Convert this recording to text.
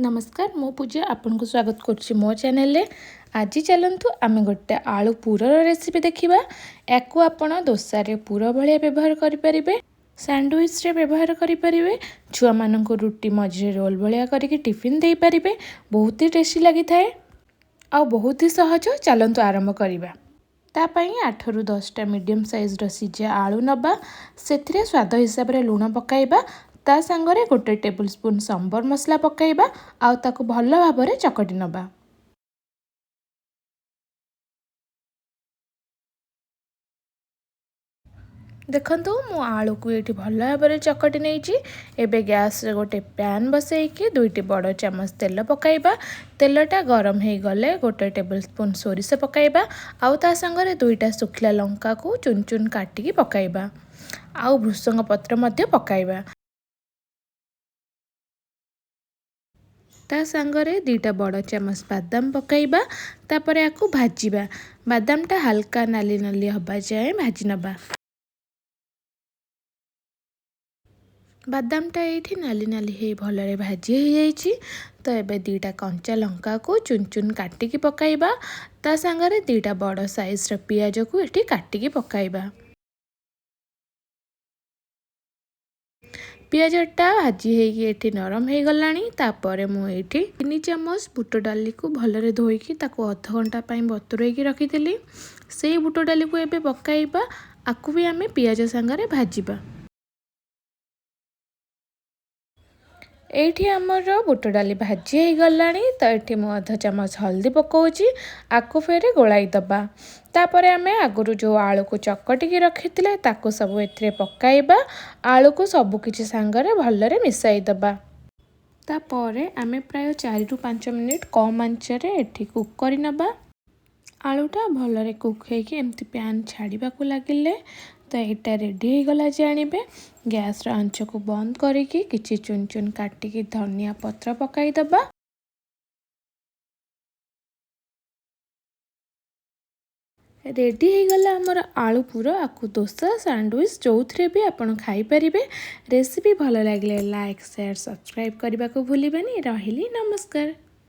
ନମସ୍କାର, ମୁଁ ପୂଜା ଆପଣଙ୍କୁ ସ୍ୱାଗତ କରୁଛି ମୋ ଚ୍ୟାନେଲରେ। ଆଜି ଚାଲନ୍ତୁ ଆମେ ଗୋଟେ ଆଳୁ ପୁରର ରେସିପି ଦେଖିବା। ୟାକୁ ଆପଣ ଦୋସାରେ ପୁର ଭଳିଆ ବ୍ୟବହାର କରିପାରିବେ, ସ୍ୟାଣ୍ଡୱିଚରେ ବ୍ୟବହାର କରିପାରିବେ, ଛୁଆମାନଙ୍କୁ ରୁଟି ମଝିରେ ରୋଲ୍ ଭଳିଆ କରିକି ଟିଫିନ୍ ଦେଇପାରିବେ। ବହୁତ ହି ଟେଷ୍ଟି ଲାଗିଥାଏ ଆଉ ବହୁତ ହି ସହଜ। ଚାଲନ୍ତୁ ଆରମ୍ଭ କରିବା। ତା ପାଇଁ 8ରୁ 10ଟା ମିଡ଼ିୟମ୍ ସାଇଜ୍ର ସିଝା ଆଳୁ ନେବା। ସେଥିରେ ସ୍ୱାଦ ହିସାବରେ ଲୁଣ ପକାଇବା। ତା ସାଙ୍ଗରେ 1 ଟେବୁଲ୍ ସ୍ପୁନ୍ ସମ୍ବର ମସଲା ପକାଇବା ଆଉ ତାକୁ ଭଲ ଭାବରେ ଚକଟି ନେବା। ଦେଖନ୍ତୁ, ମୁଁ ଆଳୁକୁ ଏଇଠି ଭଲ ଭାବରେ ଚକଟି ନେଇଛି। ଏବେ ଗ୍ୟାସ୍ରେ ଗୋଟେ ପ୍ୟାନ୍ ବସେଇକି 2ଟି ବଡ଼ ଚାମଚ ତେଲ ପକାଇବା। ତେଲଟା ଗରମ ହେଇଗଲେ 1 ଟେବୁଲ୍ ସ୍ପୁନ୍ ସୋରିଷ ପକାଇବା ଆଉ ତା ସାଙ୍ଗରେ 2ଟା ଶୁଖିଲା ଲଙ୍କାକୁ ଚୁନ ଚୁନ କାଟିକି ପକାଇବା ଆଉ ଭୃସଙ୍ଗ ପତ୍ର ମଧ୍ୟ ପକାଇବା। ତା ସାଙ୍ଗରେ 2ଟା ବଡ଼ ଚାମଚ ବାଦାମ ପକାଇବା। ତାପରେ ଆକୁ ଭାଜିବା। ବାଦାମଟା ହାଲକା ନାଲି ନାଲି ହେବା ଯାଏଁ ଭାଜି ନେବା। ବାଦାମଟା ଏଇଠି ନାଲି ନାଲି ହେଇ ଭଲରେ ଭାଜି ହେଇଯାଇଛି। ତ ଏବେ 2ଟା କଞ୍ଚା ଲଙ୍କାକୁ ଚୁନ ଚୁନ କାଟିକି ପକାଇବା। ତା ସାଙ୍ଗରେ 2ଟା ବଡ଼ ସାଇଜ୍ର ପିଆଜକୁ ଏଠି କାଟିକି ପକାଇବା। ପିଆଜଟା ଭାଜି ହେଇକି ଏଠି ନରମ ହେଇଗଲାଣି। ତାପରେ ମୁଁ ଏଇଠି 3 ଚାମଚ ବୁଟ ଡାଲିକୁ ଭଲରେ ଧୋଇକି ତାକୁ ଅଧଘଣ୍ଟା ପାଇଁ ବତୁରେଇକି ରଖିଥିଲି। ସେଇ ବୁଟ ଡାଲିକୁ ଏବେ ପକାଇବା। ଆକୁ ବି ଆମେ ପିଆଜ ସାଙ୍ଗରେ ଭାଜିବା। ଏଇଠି ଆମର ବୁଟ ଡାଲି ଭାଜି ହେଇଗଲାଣି। ତ ଏଠି ମୁଁ ଅଧ ଚାମଚ ହଳଦୀ ପକାଉଛି। ଆକୁ ଫେରେ ଗୋଳାଇ ଦେବା। ତାପରେ ଆମେ ଆଗରୁ ଯେଉଁ ଆଳୁକୁ ଚକଟିକି ରଖିଥିଲେ, ତାକୁ ସବୁ ଏଥିରେ ପକାଇବା। ଆଳୁକୁ ସବୁକିଛି ସାଙ୍ଗରେ ଭଲରେ ମିଶାଇ ଦେବା। ତାପରେ ଆମେ ପ୍ରାୟ 4ରୁ 5 ମିନିଟ୍ କମ୍ ଆଞ୍ଚରେ ଏଠି କୁକ୍ କରିନେବା। ଆଳୁଟା ଭଲରେ କୁକ୍ ହେଇକି ଏମିତି ପ୍ୟାନ୍ ଛାଡ଼ିବାକୁ ଲାଗିଲେ ତ ଏଇଟା ରେଡ଼ି ହେଇଗଲା ଜାଣିବେ। ଗ୍ୟାସ୍ର ଆଞ୍ଚକୁ ବନ୍ଦ କରିକି କିଛି ଚୁନ ଚୁନ କାଟିକି ଧନିଆ ପତ୍ର ପକାଇଦେବା। ରେଡ଼ି ହେଇଗଲା ଆମର ଆଳୁ ପୁର। ଆକୁ ଦୋସା, ସ୍ୟାଣ୍ଡୱିଚ୍ ଯେଉଁଥିରେ ବି ଆପଣ ଖାଇପାରିବେ। ରେସିପି ଭଲ ଲାଗିଲେ ଲାଇକ୍, ସେୟାର, ସବସ୍କ୍ରାଇବ୍ କରିବାକୁ ଭୁଲିବେନି। ରହିଲି, ନମସ୍କାର।